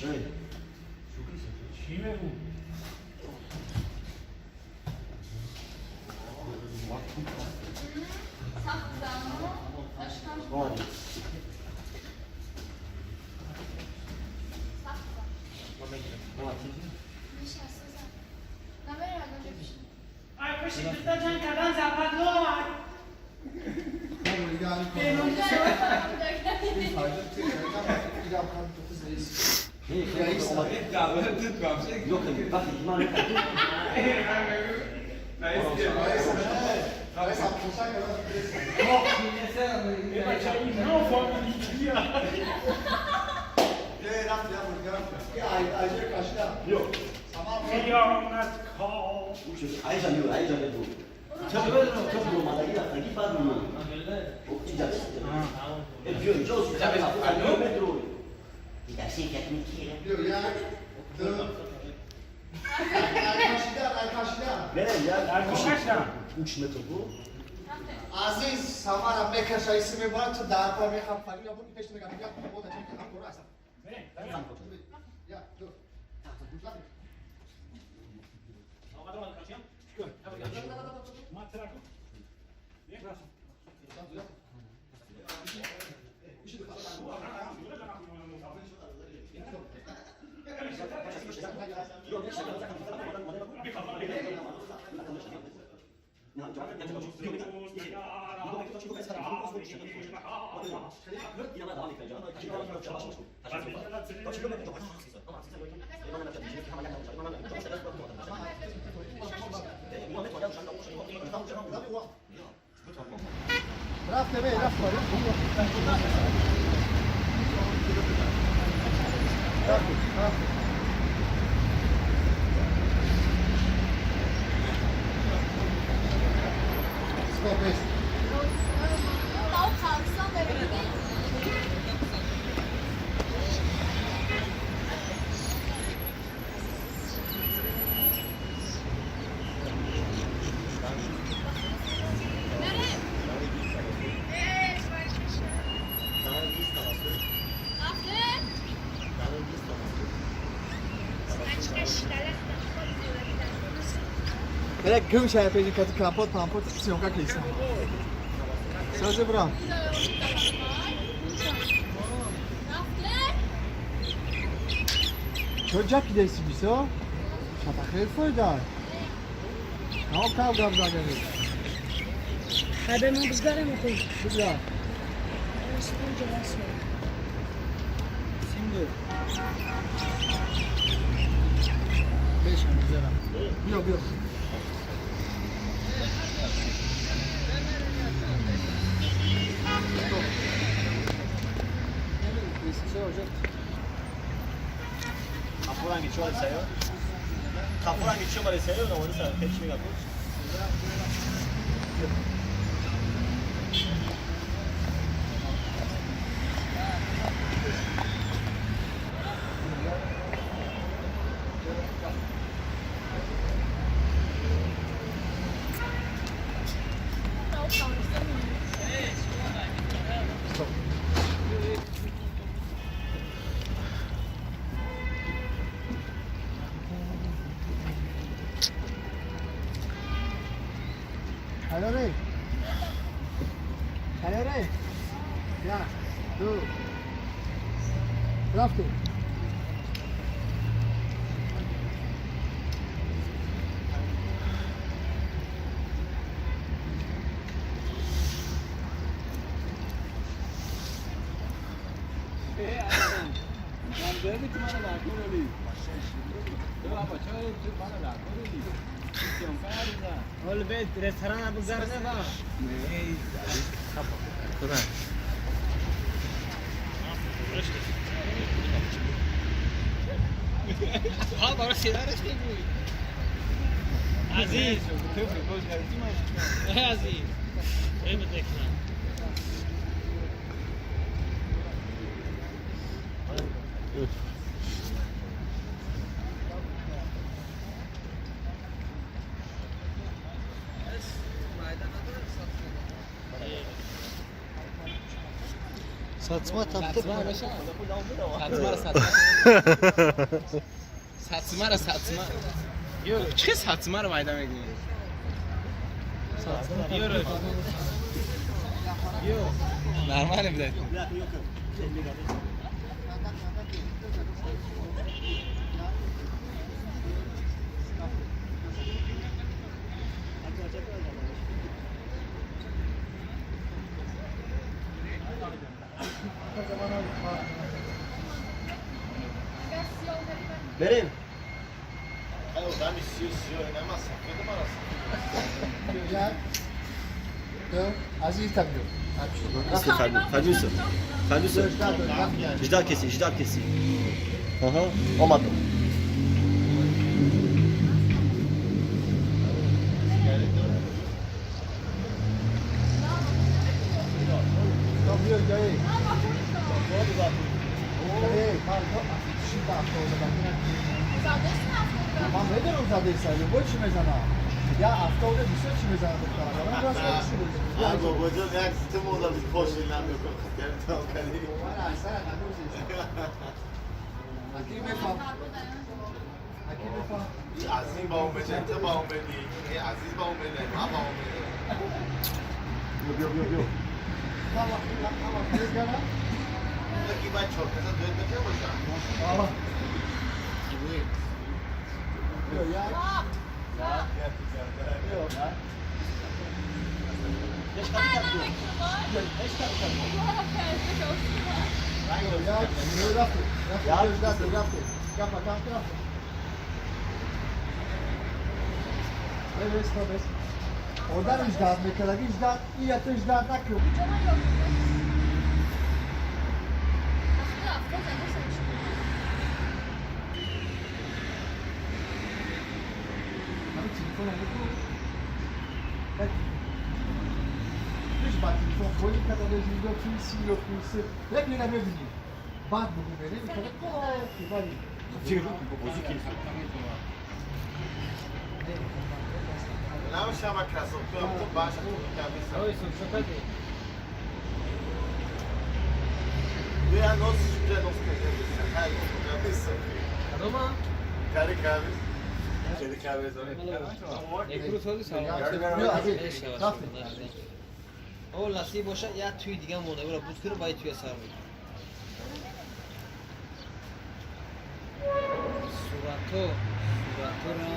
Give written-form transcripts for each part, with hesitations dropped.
Чӣ мегӯ? Ай, поши дута ҷанг кардан западло. Қиёмат кор. Aziz Samara мекаша иси мебарад, ту дар па мехапфарӣ, я пеш мегам, я бода чен ки ҳам аста. Я ду. Рафте бе, рафте. Рафте, рафте. Стоп, бес. Гум шая пеши кати компот пампот съёмка кисам. Сазе брам. Чо ҷапи деси бисо? Шата хел фойда. Кав кав гап загани. Хабе мо бизгарем охи. Бизгар. Сингл. Бешам бизарам. Биё, биё. Hello ре. Я, ду. Рафтем. Saçma taptı. Saçma saçma. Yok, чӣ сатмаро майда мекунӣ? Ёро. Ё. Нормально, блядь. Берем. Aziz tabii. Хадюса. Хадюса. Ждать кеси, ждать кеси. Ага, омадам. من بدون زده سایه با چی میزنم یا افتاده بیشتر چی میزنم دخترم من راست چی Ya babacığım ya sistem oldu biz poşetle tamam kali. من اصلا هنوز حکیم بفهم حکیم بفهم Aziz babam bede, babam bede, Aziz babam bede, ma babam bede. Биё, биё, биё. Tamam tamam tezgahına Buradaki ben çok kısa dönmete boşa. Tamam. Ya. Ya. Ya. Ya. Ya. Ya. Evet, evet. Oradan icraat mekana icraat, iyi atı icraat nakıyor. Hani telefon alıyor. Bak. Biz bak telefon koyun kadar da yok kimse yok kimse. Hep yine beni. Bak bugün beni bir kadar ki var. Ne şama krasovka, bu baş Ya nos ya nos Adama Kari kahve. Kari kahve О, ласӣ боша, я туи дига монда, ора буд кунам, баъд туя сар мекунам. Сурато, суратора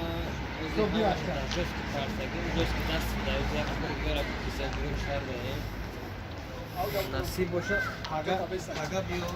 жёстки парсаги, жёстки даст даёт, як дигаро киса гирем шар даем. Насиб боша, пага, пага биё.